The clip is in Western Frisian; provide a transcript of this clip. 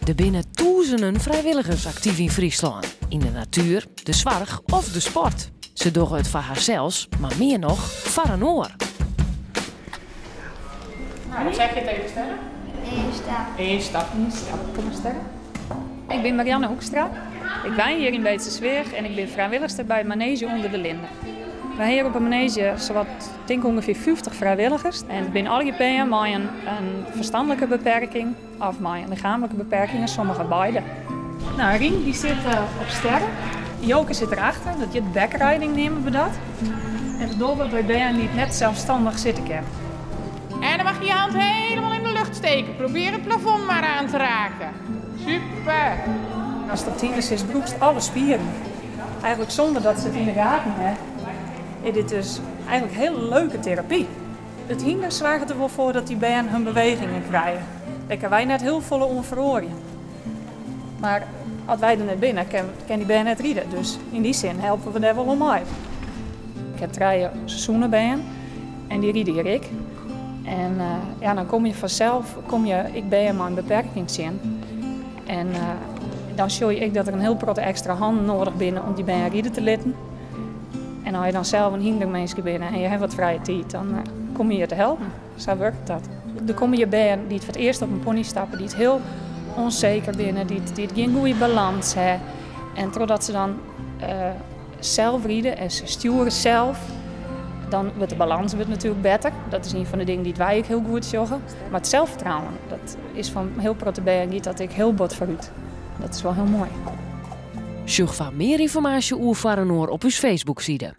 Der binne tûzenen frijwilligers aktyf yn Fryslân. Yn de natuer, de soarch of de sport. Se dogge it foar harsels, mar mear noch foar in oar. Nou, wat zeg je tegen Sterre? Eén stap. Eén stap. Eén stap. Kom maar, Sterre. Ik bin Marianne Hoekstra. Ik wenje hjir yn Beetstersweach en ik bin frijwillichster by Manege Onder de Linde. Wy ha hjir op 'e manege sawat tink ûngefear 50 frijwilligers en it binne allegear bern mei in ferstanlike beperking of mei in lichaamlike beperking en sommige beide. Nou, Rien dy sit op Sterre. Joke sit derachter, dat hjit backriding neame we dat. En dat dogge we by bern dy't net selsstannich sitte kinne. En dan mag je je hand helemaal in de lucht steken. Probeer het plafond maar aan te raken. Super! Ast op it hynder sitst, brûkst alle spieren. Eigentlik sûnder dat se it yn de gaten ha, is dit dus eigentlik hiele leuke terapy. It hynder soarget der wol foar dat dy bern hun bewegingen krije. Dêr kinne wy net hiel folle oan feroarje. Mar as wy der net binne, kin dy bern net ride. Dus yn dy sin helpe we dêr wol oan mei. Ik ha trije sûne bern en dy ride hjir ek. En ja, dan komme je fansels komme je ek bern mei in beperking tsjin. En dan sjoch je ek dat der in hiel protte ekstra hannen nedich binne om dy bern ride te litten. En as je dan sels in hynderminske binne en je ha wat frije tiid, dan komme je hjir te helpen. Sa wurket dat. Der komme hjir bern dy't foar it earst op in pony stappe, dy't hiel ûnseker binne, dy't gjin goede balâns ha. En trochdat se dan sels ride en se stjoere sels, dan wurdt de balâns wurdt natuerlik better. Dat is ien fan de dingen dy't wy ek hiel goed sjogge. Mar it selsfertrouwen, dat is fan hiel protte bern giet dat ek hiel bot foarút. Dat is wol hiel moai. Sjoch foar mear ynformaasje oer Foar Inoar op ús Facebookside.